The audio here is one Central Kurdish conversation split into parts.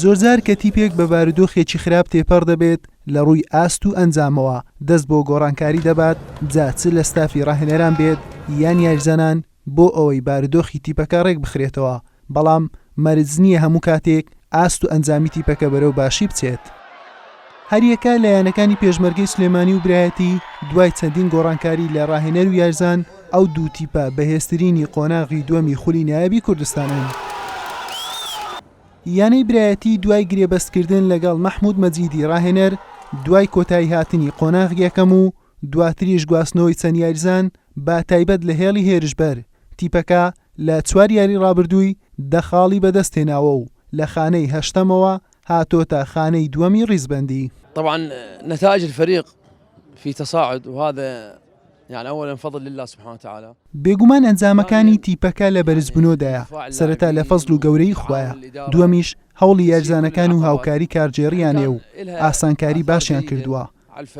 زۆرجار کە تیپێک بە بارودۆخێکی خراپ تێپەڕ دەبێت لە ڕووی ئاست و ئەنجامەوە دەست بۆ گۆڕانکاری دەبات جا چ لە ستافی ڕاهێنەران بێت یان یاریزانان بۆ ئەوەی بارودۆخی تیپەکە ڕێکبخرێتەوە، بەڵام مەرج نییە هەموو کاتێک ئاست و ئەنجامی تیپەکە بەرەو باشی بچێت. هەریەکە لە یانەکانی پێشمەرگەی سلێمانی و برایەتی دوای چەندین گۆڕانکاری لە ڕاهێنەر و یاریزان، ئەو دوو تیپە بەهێزترینی قۆناغی دووەمی خولی نایابی کوردستانن. یانەی برایەتی دوای گرێبەستکردن لەگەڵ مەحمود مەجیدی ڕاهێنەر دوای کۆتاییهاتنی قۆناغی یەکەم و دواتریش گواستنەوەی چەند یاریزان بە تایبەت لە هێڵی هێرشبەر، تیپەکە لە چوار یاری ڕابردووی دە خاڵی بەدەستهێناوە و لە خانەی هەشتەمەوە هاتۆتە خانەی دووەمی ڕیزبەندی. طبعا نتائج الفريق في تصاعد وهذا يعني اولا فضل لله سبحانه وتعالى. بێگومان ئەنجامەکانی تیپەکە لە بەرزبوونەوەدایە، سەرەتا لە فەزڵ و گەورەیی خوایە، دووەمیش هەوڵی یاریزانەکان و هاوکاری کارگێڕییانەیە و ئاسانکاری باشیان کردووە.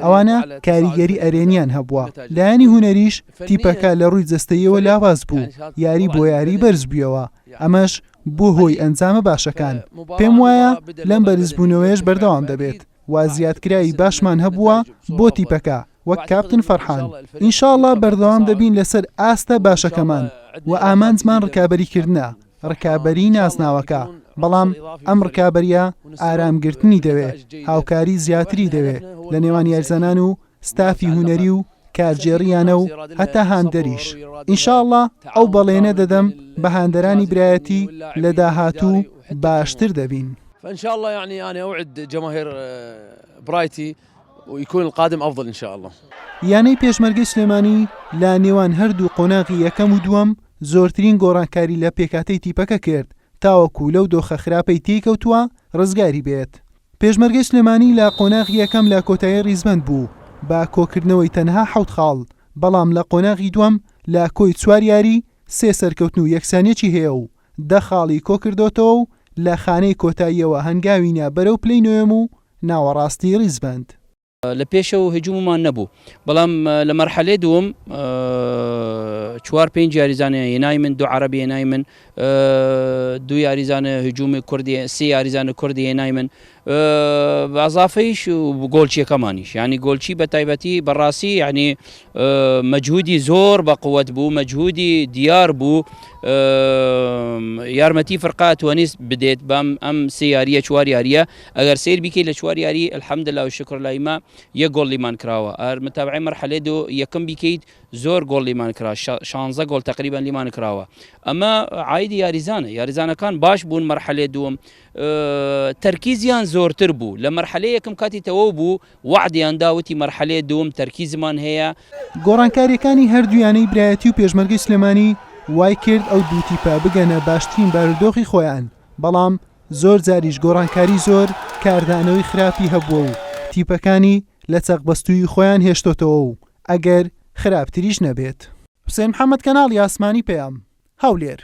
ئەوانە کاریگەری ئەرێنیان هەبووە. لایەنی هونەریش تیپەکە لە ڕووی جەستەییەوە لاواز بوو، یاری بۆ یاری بەرزبوویەوە، ئەمەش بووە هۆی ئەنجامە باشەکان. پێم وایە لەم بەرزبوونەوەیەش بەردەوام دەبێت و زیادکراوی باشمان هەبووە بۆ تیپەکە وەک کاپتن فەرحان. ئینشاڵڵا بەردەوام دەبین لەسەر ئاستە باشەکەمان و ئامانجمان ڕکابەریکردنە. ڕکابەریی نازناوەکە، بەڵام ئەم ڕکابەرییە ئارامگرتنی دەوێ، هاوکاری زیاتری دەوێ لە نێوان یاریزانان و ستافی هونەری و کارگێڕی یانە و هەتا هاندەریش. ئینشاڵڵا ئەو بەڵێنە دەدەم بە هاندەرانی برایەتی لە داهاتوو باشتر دەبین. ويكون القادم افضل ان شاء الله. یانەی پێشمەرگەی سلێمانی لە نێوان هەردوو قۆناغی یەکەم و دووەم زۆرترین گۆڕانکاری لە پێکهاتەی تیپەکە کرد تاوەکو لەو دۆخە خراپەی تێیکەوتووە ڕزگاری بێت. پێشمەرگەی سلێمانی لە قۆناغی یەکەم لە کۆتایی ڕیزبەند بوو بە کۆکردنەوەی تەنها حەوت خاڵ، بەڵام لە قۆناغی دووەم لە کۆی چوار یاری سێ سەرکەوتن و یەکسانیەکی هەیە و دە خاڵی کۆکردۆتەوە و لە خانەی کۆتاییەوە هەنگاوی نا بەرەو پلەی نۆیەم و ناوەڕاستی ڕیزبەند. لە پێشەوە هجوممان نەبوو بەڵام لە مەرحەلەی دووەم چوار پێنج یاریزانە هێنای من دوو عەرەبی هێنای من دوو یاریزانە هجومی کوردی سێ یاریزانە کوردی هێنای من بەزافەیش گۆڵچیەکەمانیش ینی گۆڵچی بە تایبەتی بەڕاستی ینی مەجهودی زۆر بە قوت بوو مەجهودی دیار بوو یارمەتی فرقا توانیست بدێت بەم ئەم سێ یاریە چوار یاریە ئەگەر سەیر بیکەی لە چوار یاری الحمدللە و شکر لای مە یەک گۆڵ لیمان کراوە ئەر متابعەی مەرحەلەی دوو یەکەم بیکەیت زۆر گۆڵ لیمان کرا شانزە گۆڵ تقریبا لیمان کراوە ئەمە عایدی یاریزانە یاریزانەکان باش بوون مەرحەلەی دووەم تەرکیزیان زۆرتر بوو لە مەرحەلەی یەکەم کاتی تەواو بوو وەعدیان دا وتی مەرحەلەی دووەم تەرکیزمان هەیە. گۆڕانکارییەکانی هەردوو یانەی برایەتی و پێشمەرگەی سلێمانی وای کرد ئەو دوو تیپە بگەنە باشترین بارودۆخی خۆیان، بەڵام زۆر جاریش گۆڕانکاری زۆر کاردانەوەی خراپی هەبووە و تیپەکانی لە چەقبەستوویی خۆیان هێشتۆتەوە و ئەگەر خراپتریش نەبێت. حوسێن محەمەد کەناڵی ئاسمانی پەیام، هەولێر.